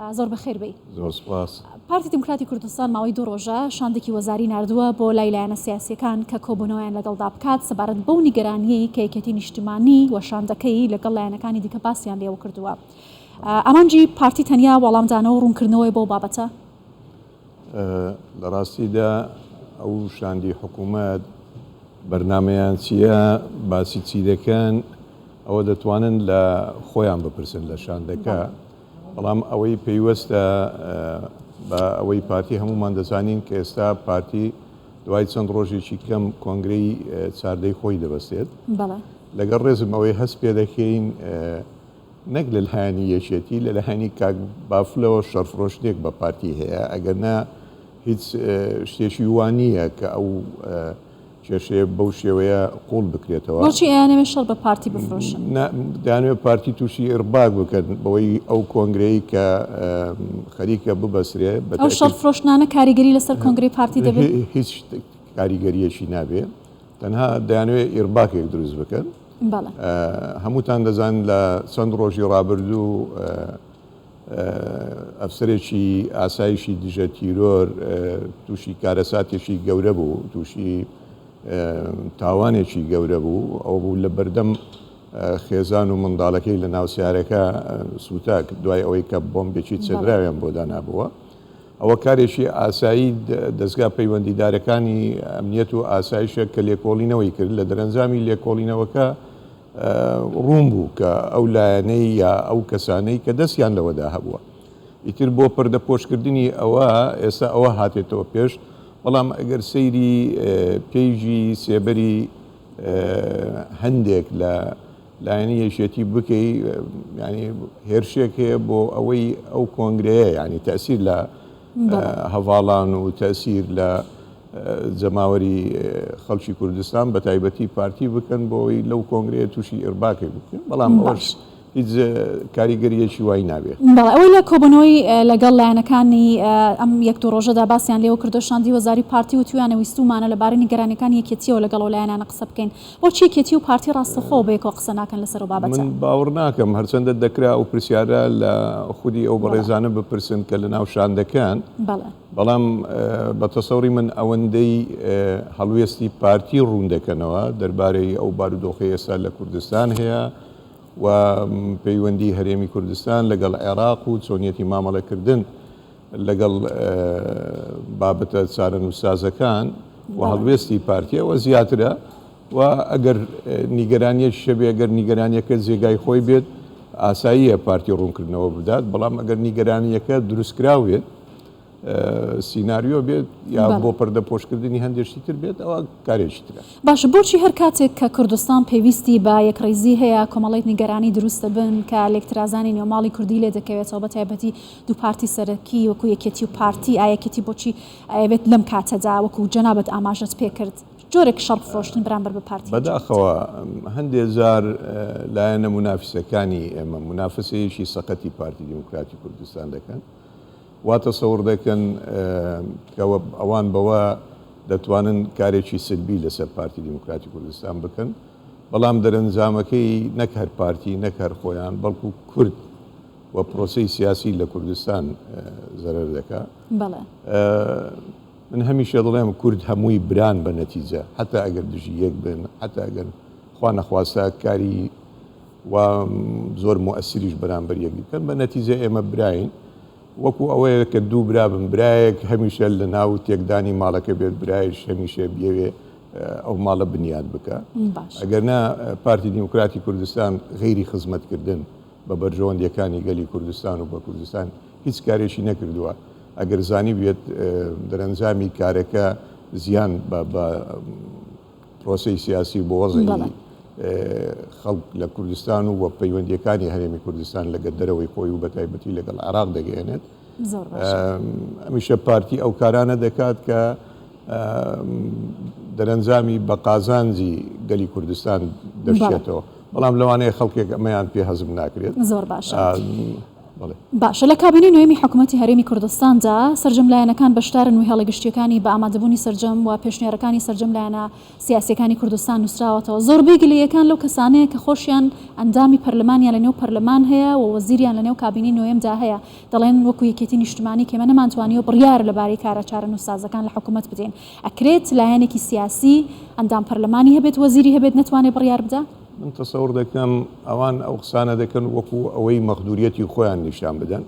زۆر بەخێر بێی. زۆر سوپاس. پارتی دیموکراتی کوردستان ماوەی دوو ڕۆژە شاندێکی وەزاری ناردووە بۆ لای لایەنە سیاسییەکان کە کۆبوونەوەیان لەگەڵدا بکات سەبارەت بەو نیگەرانییەی کە یەکێتی نیشتمانی و شاندەکەی لەگەڵ لایەنەکانی دیکە باسیان لێوە کردووە. ئامانجی پارتی تەنیا وەڵامدانەوە و ڕوونکردنەوەیە بەو بابەتە؟ لە ڕاستیدا ئەو شاندی حکوومەت بەرنامەیان چییە، باسی چی دەکەن، ئەوە دەتوانن لە خۆیان بپرسن لە شاندەکە. بەڵام ئەوەی پەیوەستە بە ئەوەی پارتی هەموومان دەزانین کە ئێستا پارتی دوای چەند ڕۆژێکی کەم کۆنگرەی چاردەی خۆی دەبەستێت. لەگەڵ ڕێزم ئەوەی هەست پێ دەکەین نەک لە لایەنی یەکێتی لە لایەنی کاک بافلەوە شەڕفرۆشتنێک بە پارتی هەیە ئەگەر نا هیچ شتێکی وا نییە کە ئەو کێشەیە بەو شێوەیە قوڵ بکرێتەوە. بۆچی ئەیانەوێت شەڕ بە پارتی بفرۆشن؟ نا دەیانەوێت پارتی تووشی ئیرباک بکەن بەوەی ئەو کۆنگرەی کە خەریکە ببەسرێ بە ئەو شەڕ فرۆشتنانە کاریگەری لەسەر کۆنگرەی پارتی دەبێت؟ هیچ کاریگەریەکی نابێ تەنها دەیانەوێت ئیرباکێک دروست بکەن. بەڵێ. هەمووتان دەزان لە چەند ڕۆژی ڕابردوو ئەفسەرێکی ئاسایشی دژە تیرۆر تووشی کارەساتێکی گەورە بوو، تووشی تاوانێکی گەورە بوو، ئەوە بوو لە بەردەم خێزان و منداڵەکەی لە ناو سیارەکە سووتا دوای ئەوەی کە بۆمبێکی چێدراویان بۆ دانابووە. ئەوە کارێکی ئاسایی دەزگا پەیوەندیدارەکانی ئەمنیەت و ئاسایشە کە لێکۆڵینەوەی کرد، لە دەرەنجامی لێکۆڵینەوەکە ڕوون بوو کە ئەو لایەنەی یا ئەو کەسانەی کە دەستیان لەوەدا هەبووە. ئیتر بۆ پەردەپۆشکردنی ئەوە ئێستا ئەوە هاتێتەوە پێش، بەڵام ئەگەر سەیری پەیجی سێبەری هەندێک لە لایەنی یەکێتی بکەی یانی هێرشێک هەیە بۆ ئەوەی ئەو کۆنگرەیە یانی تەسیر لە هەڤاڵان و تەسیر لە جەماوەری خەڵکی کوردستان بە تایبەتی پارتی بکەن بۆ ئەوەی لەو کۆنگرەیە تووشی ئیرباکێک بکەن بەڵام ئەوەش هیچ کاریگەریەکی وای نابێ. بەڵێ ئەوەی لە کۆبوونەوەی لەگەڵ لایەنەکانی ئەم یەک دوو ڕۆژەدا باسیان لێوە کردووە شاندی وەزاری پارتی وتوویانە ویستوومانە لەبارەی نیگەرانیەکانی یەکێتیەوە لەگەڵ ئەو لایەنانە قسە بکەین بۆچی یەکێتی و پارتی ڕاستەوخۆ بەیەکەوە قسە ناکەن لەسەر ئەو بابەتە؟ من باوەڕ ناکەم، هەرچەندە دەکرا ئەو پرسیارە لە خودی ئەو بەڕێزانە بپرسن کە لەناو شاندەکەن، بەڵام بە تەسەوری من ئەوەندەی هەڵوێستی پارتی ڕوون دەکەنەوە دەربارەی ئەو بارودۆخەی ئێستا لە کوردستان هەیە و پەیوەندی هەرێمی کوردستان لەگەڵ عێراق و چۆنیەتی مامەڵەکردن لەگەڵ بابەتە چارەنووسسازەکان و هەڵوێستی پارتی ئەوە زیاترە و ئەگەر نیگەرانیەکیش هەبێ ئەگەر نیگەرانیەکە جێگای خۆی بێت ئاساییە پارتی ڕوونکردنەوە بدات بەڵام ئەگەر نیگەرانیەکە دروستکراو بێت سیناریۆ بێت یا بۆ پەردەپۆشکردنی هەندێک شتی تر بێت ئەوە کارێکی ترە. باشە بۆچی هەر کاتێک کە کوردستان پێویستی بە یەکڕیزی هەیە کۆمەڵێک نیگەرانی دروست دەبن کە لێکترازانی نێوماڵی کوردی لێ دەکەوێتەوە بە تایبەتی دوو پارتی سەرەکی وەکو یەکێتی و پارتی، ئایا یەکێتی بۆچی ئەیەوێت لەم کاتەدا وەکو جەنابت ئاماژەت پێکرد جۆرێک شەڕ فرۆشتن بەرامبەر بە پارتی ئەنجام بدات؟ بەداخەوە هەندێ جار لایەنە مونافیسەکانی ئێمە مونافەسەیەکی سەقەتی پارتی دیموکراتی کوردستان دەکەن، وا تەسەور دەکەن کە ئەوان بەوە دەتوانن کارێکی سلبی لەسەر پارتی دیموکراتی کوردستان بکەن، بەڵام دەرەنجامەکەی نەک هەر پارتی نەک هەر خۆیان بەڵکو کورد و پرۆسەی سیاسی لە کوردستان زەرەر دەکا. بەڵێ. من هەمیشە دەڵێم کورد هەمووی بران بە نەتیجە، حەتا ئەگەر دژی یەک بن، حەتا ئەگەر خوا نەخواستە کاری وا زۆر موئەسیریش بەرامبەر یەکدی بکەن، بە نەتیجە ئێمە براین. وەکو ئەوەیە کە دوو برا بن، برایەک هەمیشە لە ناو تێکدانی ماڵەکە بێت، برایش هەمیشە بیەوێ ئەو ماڵە بنیات بکا. ئەگەر نا پارتی دیموکراتی کوردستان غەیری خزمەتکردن بە بەرژەوەندیەکانی گەلی کوردستان و بە کوردستان هیچ کارێکی نەکردووە، ئەگەر زانیبێت دەرەنجامی کارەکە زیان بە پرۆسەی سیاسی و بۆ وەزعی خەڵک لە کوردستان و پەیوەندیەکانی هەرێمی کوردستان لەگەڵ دەرەوەی خۆی و بەتایبەتی لەگەڵ عێراق دەگەیەنێت. هەمیشە پارتی ئەو کارانە دەکات کە دەرەنجامی بە قازانجی گەلی کوردستان دەشێتەوە، بەڵام لەوانەیە خەڵکێک ئەمەیان پێ هەزم ناکرێت. زۆر باشە. بەڵێ. باشە لە کابینەی نۆیەمی حکومەتی هەرێمی کوردستاندا سەرجەم لایەنەکان بەشدارن و هێڵە گشتیەکانی بە ئامادەبوونی سەرجەم و پێشنیارەکانی سەرجەم لایەنە سیاسیەکانی کوردستان نووسراوەتەوە. زۆربەی گلەییەکان لەو کەسانەیە کە خۆشیان ئەندامی پەرلەمانیان لە نێو پەرلەمان هەیە و وەزیریان لە نێو کابینەی نۆیەمدا هەیە دەڵێن وەکو یەکێتی نیشتمانی کە ئێمە نەمانتوانیوە بڕیار لەبارەی کارە چارەنووسسازەکان لە حکومەت بدەین. ئەکرێت لایەنێکی سیاسی ئەندام پەرلەمانی هەبێت وەزیری هەبێت نەتوانێت بڕیار بدا؟ من تەسەور دەکەم ئەوان ئەو قسانە دەکەن وەکو ئەوەی مەغدوریەتی خۆیان نیشان بدەن،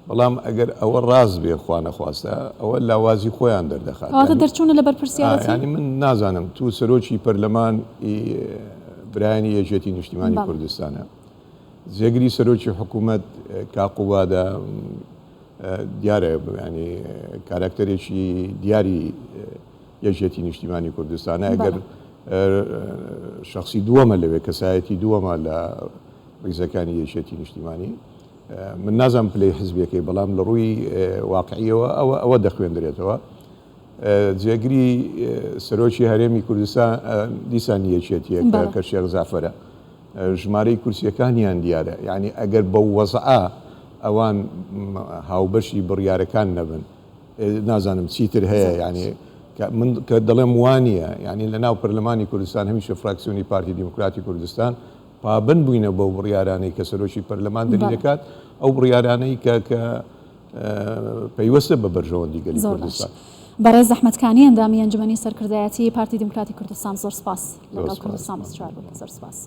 بەڵام ئەگەر ئەوە ڕاست بێ خوانەخواستە ئەوە لاوازی خۆیان دەردەخات. کەواتە دەرچوونە لە بەرپرسیارەتی؟ یانی من نازانم تو سەرۆکی پەرلەمان ی برایانی یەکێتی نیشتیمانی کوردستانە، جێگری سەرۆکی حکوومەت کاک قوبادە دیارە ینی کاراکتەرێکی دیاری یەکێتی نیشتیمانی کوردستانە ئەگەر شخصی دووەمە لەوێ کەسایەتی دووەمە لە ڕیزەکانی یەکێتی نیشتیمانی من نازانم پلەی حزبیەکەی بەڵام لە ڕووی واقعیەوە ئەوە ئەوە دەخوێندرێتەوە جێگری سەرۆکی هەرێمی کوردستان دیسان یەکێتیە کە شێخ زافرە ژمارەی کورسیەکانیان دیارە یعنی ئەگەر بەو وەزعە ئەوان هاوبەشی بڕیارەکان نەبن نازانم چیتر هەیە یعنی من کە دەڵێم وانە یعنی لە ناو پەرلەمانی کوردستان هەمیشە فراکسیۆنی پارتی دیموکراتی کوردستان پابەند بووینە بەو بڕیارانەی کە سەرۆکی پەرلەمان دەری دەکات، ئەو بڕیارانەی کە کە پەیوەستە بە بەرژەوەندی گەلی زۆر باش کوردستان. بەڕێز ئەحمەد کانی ئەندامی ئەنجومەنی سەرکردایەتی پارتی دیموکراتی کوردستان زۆر سپاس زۆر لەگەڵ سپاس کوردستان مەمنون. 24 بوویت زۆر سپاس.